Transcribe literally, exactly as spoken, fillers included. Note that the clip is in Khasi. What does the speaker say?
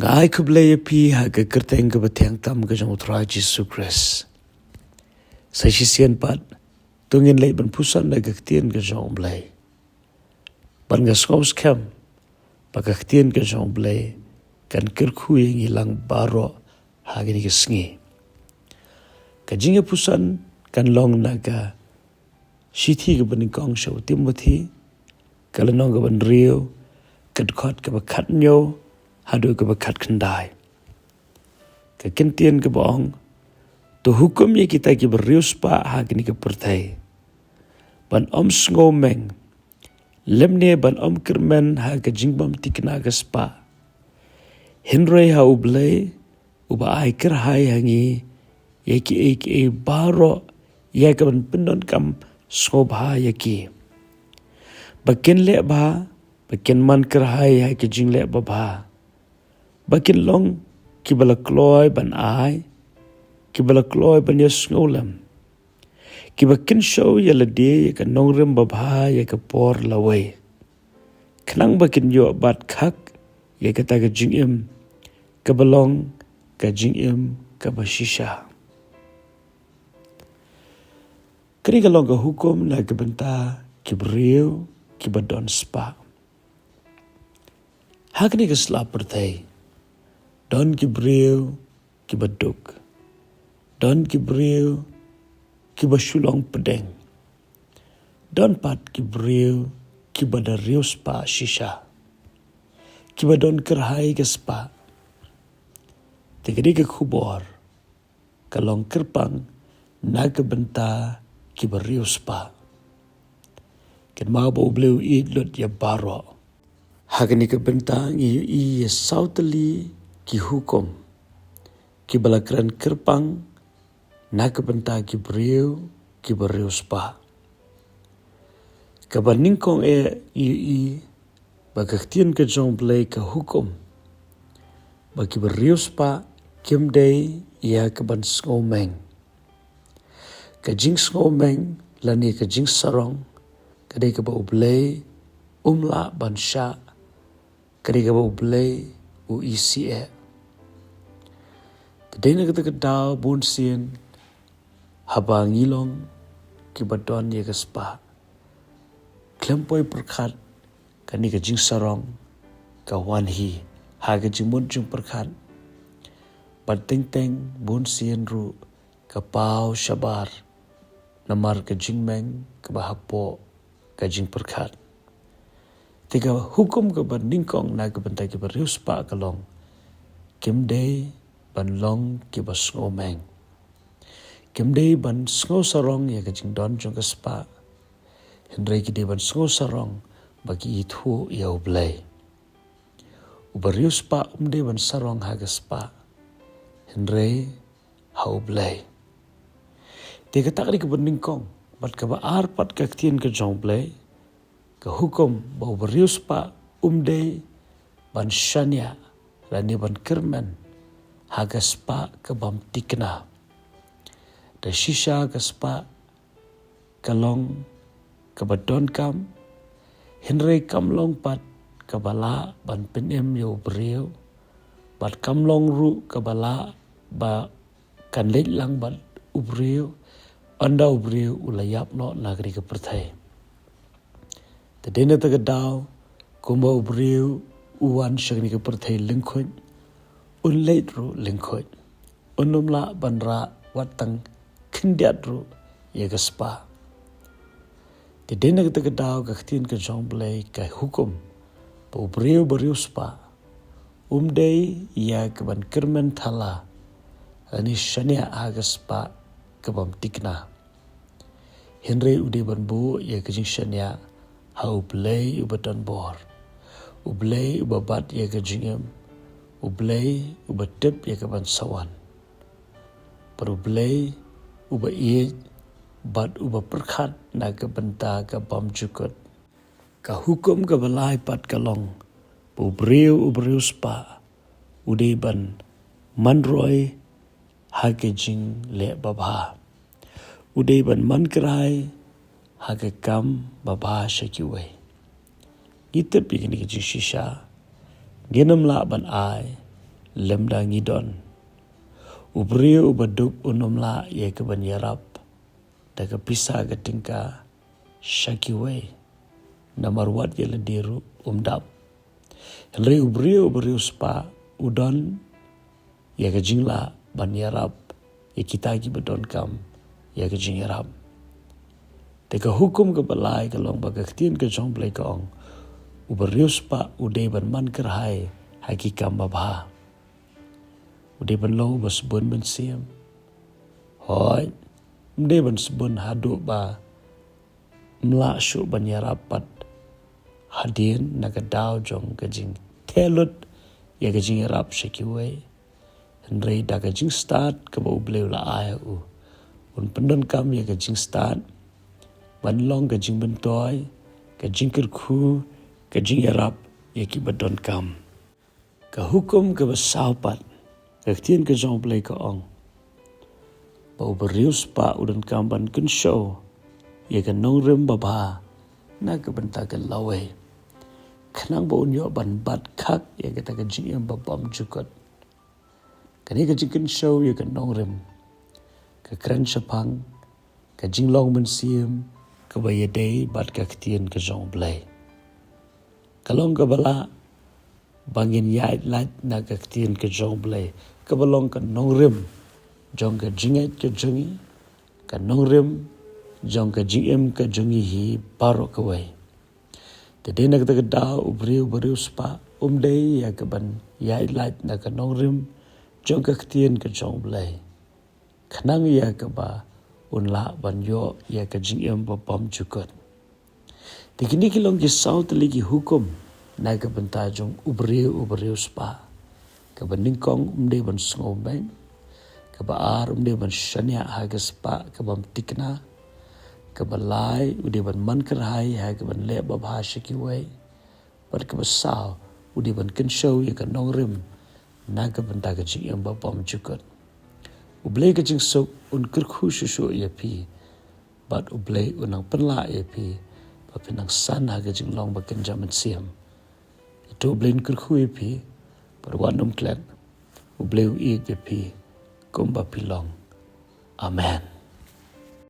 Ai khublei ïa phi ha ka kyrteng kaba thiang tam ka jong U Trai Jisu Khrist. Sa shisien pat, to ngin leit ban pyrshang da ka ktien ka jong U Blei. Ban ka sngew skhem ba ka ktien ka jong U Blei kan kyrkhu ïa ngi lang baroh ha kane ka sngi. Ka jingïapyrshang kan long na ka shithi kaba nyngkong sha u Timothi, ka lynnong kaba hynriew, ka dkhot kaba khathynñiew haduh kaba khatkhyndai. Ka kyntien kaba ong, to hukum ïa kita kiba riewspah ha kane ka pyrthei ban ym sngewmeng, lymne ban ym kyrmen ha ka jingbymtikna ka spah. Hynrei ha U Blei, uba ai kyrhai ha ngi ïa kiei kiei baroh ïa ka ban pyndonkam sngewbha ïa ki, ba kin leh bha, ba kin man kyrhai ha ka jingleh babha, ba kin long kiba la kloi ban ai, kiba la kloi ban ïasngewlem, kiba kynshew ïa lade ïa ka nongrim babha ïa ka por lawei, khnang ba kin ïoh bat khak ïa kata ka jingim kaba long ka jingim kaba shisha. Kane ka long ka hukum na ka bynta ki briew kiba don spah. Ha kane ka sla pyrthei, don ki briew kiba duk, don ki briew kiba shu long pdeng, don pat ki briew kiba da riewspah shisha, kiba don kyrhai ka spah. Te kane ka khubor ka long kyrpang na ka bynta kiba riewspah. Kynmaw ba U Blei u ïeit lut ïa baroh. Ha kane ka bynta ngi ïohi ïa saw tylli ki hukum kiba la kren kyrpang na ka bynta ki briew kiba riewspah. Kaba nyngkong eh ngi ïohi ba ka ktien ka jong U Blei ka hukum ba kiba riewspah kim dei ïa ka ban sngewmeng. Ka jingsngewmeng lane ka jingsarong ka dei kaba U Blei um lah ban shah, ka dei kaba U Blei u isih eh. Te dei na kata ka daw bunsien haba ngi long kiba don ïa ka spah, khlem poi pyrkhat kane ka jingsarong ka wan hi ha ka jingmut jingpyrkhat. Bad teng teng bunsien ruh ka paw shabar namar ka jingmeng kaba hapoh ka jingpyrkhat. Te ka hukum kaba nyngkong na ka bynta kiba riewspah ka long, kim dei ban long kiba sngewmeng. Kim dei ban sngewsarong ïa ka jingdon jong ka spah, hynrei ki dei ban sngewsarong ba ki ithuh ïa U Blei. Uba riewspah um dei ban sarong ha ka spah, hynrei ha U Blei. Te kata ka dei kaba nyngkong, bad kaba ar pat ka ktien ka jong U Blei ka hukum ba uba riewspah um dei ban shaniah lane ban kyrmen ha ka spah ka bym tikna. Da shisha ka spah ka long kaba donkam, hynrei kam long pat kaba lah ban pynim ïa u briew, bad kam long ruh kaba lah ba kan leit lang bad u briew ynda u briew u la ïap noh na kane ka pyrthei. Te dei na kata ka daw, kumba u briew u wan sha kane ka pyrthei lyngkhuid, un leit ruh lyngkhuid, un ym lah ban rah wat tang khyndiat ruh ïa ka spah. Te dei na kata ka daw ka ktien ka jong U Blei ka hukum ba u briew ba riewspah um dei ïa ka ban kyrmen thala lane shaniah ha ka spah ka bym tikna. Hynrei u dei ban buh ïa ka jingshaniah ha U Blei uba don bor, U Blei uba bat ïa ka jingim, U Blei uba tip ïa ka ban sa wan, bad U Blei uba ïeit bad uba pyrkhat na ka bynta ka bymjukut. Ka hukum kaba lai pat ka long ba u briew uba riewspah u dei ban man roi ha ka jingleh babha. U dei ban man kyrhai ha ka kam babha sha kiwei. Ngi tip ïa kane ka jingshisha, ngin ym lah ban ai lymda ngi don. U briew uba duk un ym lah ïa ka ban ïarap da ka pisa ka tyngka sha kiwei, namar wat ïa lade ruh um dap. Hynrei u briew uba riewspah u don ïa ka jinglah ban ïarap ïa kita kiba donkam ïa ka jingïarap. Te ka hukum kaba lai ka long ba ka ktien ka jong U Blei ka ong, uba riewspah u dei ban man kyrhai ha ki kam babha. U dei ban long uba sbun mynsiem. Hooid, um dei ban sbun haduh ba um lah shuh ban ïarap pat hadien na ka daw jong ka jingtheh lut ïa ka jingïarap sha kiwei. Hynrei da ka jingstad kaba U Blei u la ai ha u, un pyndonkam ïa ka jingstad ban long ka jingmyntoi, ka jingkyrkhu, ka jingïarap ïa kiba donkam. Ka hukum kaba saw pat, ka ktien ka jong U Blei ka ong ba uba riewspah u donkam ban kynshew ïa ka nongrim babha na ka bynta ka lawei, khnang ba un ïoh ban bat khak ïa kata ka jingim babymjukut. Kane ka jingkynshew ïa ka nongrim ka kren shaphang ka jinglong mynsiem kaba ïadei bad ka ktien ka jong U Blei. Ka long kaba lah ba ngin ïaid lait na ka ktien ka jong U Blei, kaba long ka nongrim jong ka jingngeit ka jong ngi, ka nongrim jong ka jingim ka jong ngi hi baroh kawei. Te dei na kata ka daw u briew uba riewspah um dei ïa ka ban ïaid lait na ka nongrim jong ka ktien ka jong U Blei, khnang ïa kaba un lah ban ïoh ïa ka jingim babymjukut. Te kine ki long ki saw tylli ki hukum na ka bynta jong u briew uba riewspah. Kaba nyngkong, um dei ban sngewbha. Kaba ar, um dei ban shaniah ha ka spah ka bym thikna. Kaba lai, u dei ban man kyrhai ha ka ban leh babha sha kiwei. Bad kaba saw, u dei ban kynshew ïa ka nongrim na ka bynta ka jingim babymjukut. U Blei ka jingsuk un kyrkhu shuh shuh ïa phi, bad U Blei un nang pynlah ïa phi ba phin nang san ha ka jinglong ba kynja mynsiem. Ïa to U Blei un kyrkhu ïa phi, bad wat nym klet. U Blei u ïeit ïa phi kumba phi long. Amen.